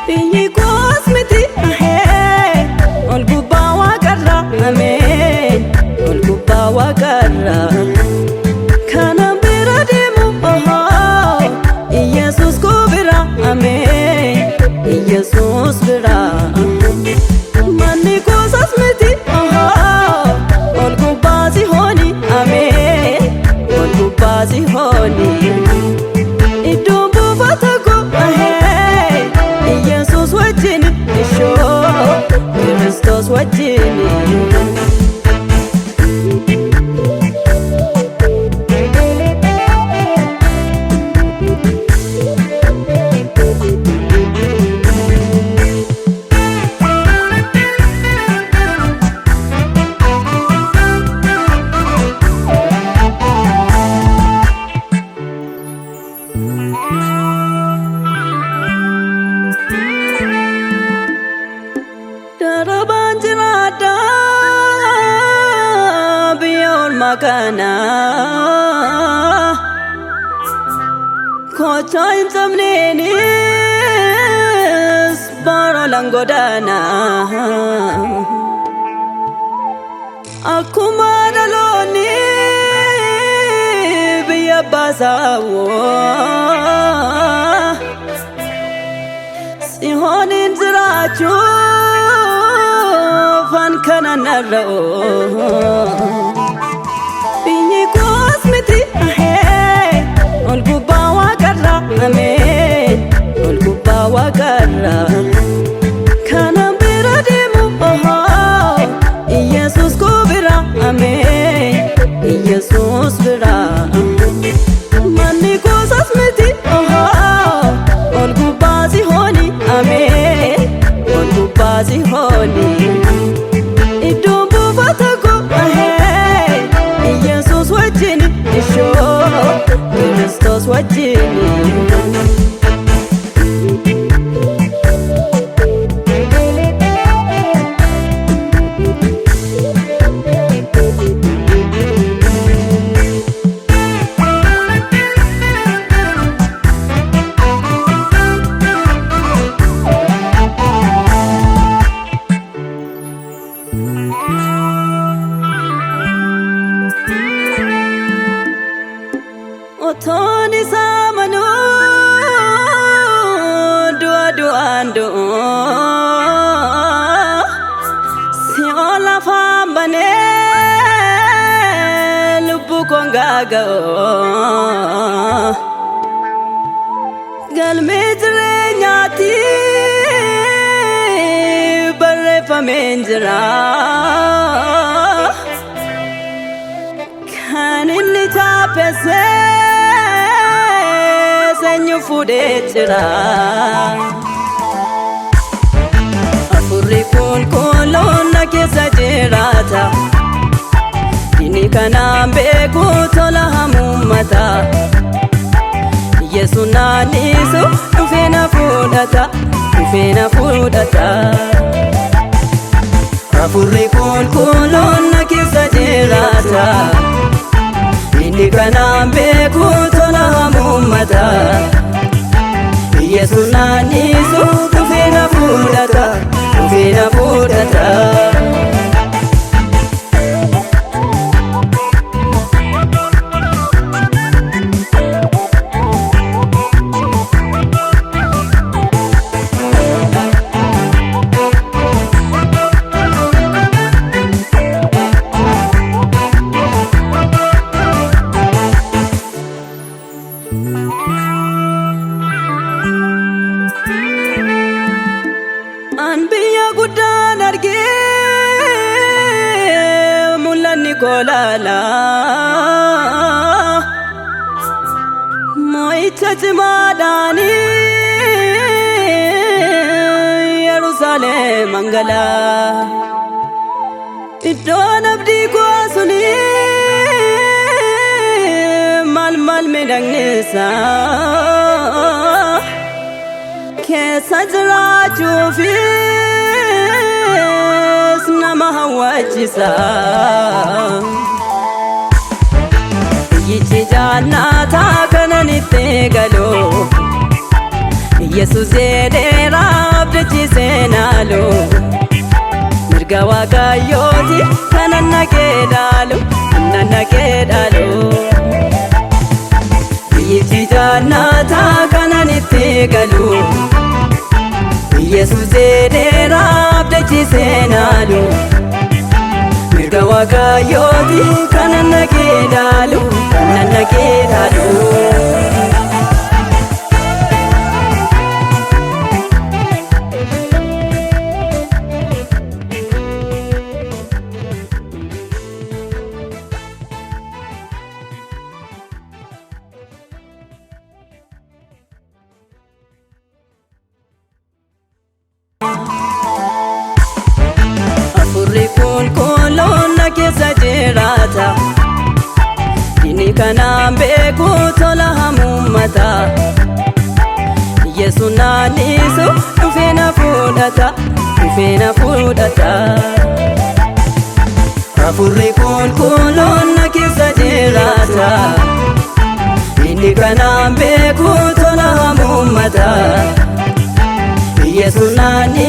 Biyyi koos miti ahee ol gubbaa waaqarra ameen ol gubbaa waaqarra kana bira deemu ohoo Iyesuus koo bira ameen Iyesuus bira manni koosas miti ohoo ol gubbaa sihooni ameen ol gubbaa sihooni. Iddoon buufata koo ahee Iyesuus wajjin ishoo Kiristoos wajjin. Darabaan jiraadha biyya ormaa kana kochaa hin cabneenis bara godaana akkuma dhaloonni biyya baasaawoo Sihoonin jiraachuuf an kana narra'u. Biyyi koos miti ahee ol gubbaa waaqarra ameen ol gubbaa waaqarra. Kana bira deemu ohoo Iyesuus koo bira ameen Iyesuus bira. Manni koosas miti ohoo ol gubbaa sihooni ameen ol gubbaa sihooni. Iddoon buufata koo ahee Iyesuus wajjin ishoo Kiristoos wajjin. Otoon isaa manuu du'a du'aan du'u si'ool afaan banee lubbuu koon gaaga'u galmee jireenyaatti barreeffameen jira. Kan inni chaappesse seenyu fuudhee jira. Afurri qulqulluun na keessa jiraata. Inni kanaan beeku tola hamuummata. Yesuun naannisu dhufee na fudhata. Dhufee na fudhata. Afurri qulqulluun na keessa jiraata. Inni kanaan beeku tola hamuummata. Yesuun naannisu dhufee na fudhata. Dhufee na fudhata. argee mul'anni koo laala. Mo'icha cimaadhaanii Yerusaalem angalaa. Iddoon abdii koo suni maal maal miidhagneessa keessa jiraachuufis nama hawwachiisa. Biyyichi jannata kanan itti galu Yesuus jedheera abdachiisee naalu. Mirga waaqayyooti kanan naqee dhaalu kanan naqee dhaalu. Biyyichi jannata kanan itti galu Yesuus jedheera abdachiisee naalu. Mirga waaqayyooti kanan naqee dhaalu kanan naqee dhaalu. Afurri qulqulluun na keessa jiraata. Inni kanaan beeku tola hamuummata. Yesuus naannisu dhufee na fudhata. Dhufee na fudhata. Afurri qulqulluun na keessa jiraata. Inni kanaan beeku tola hamuummata. Yesuus naannisu.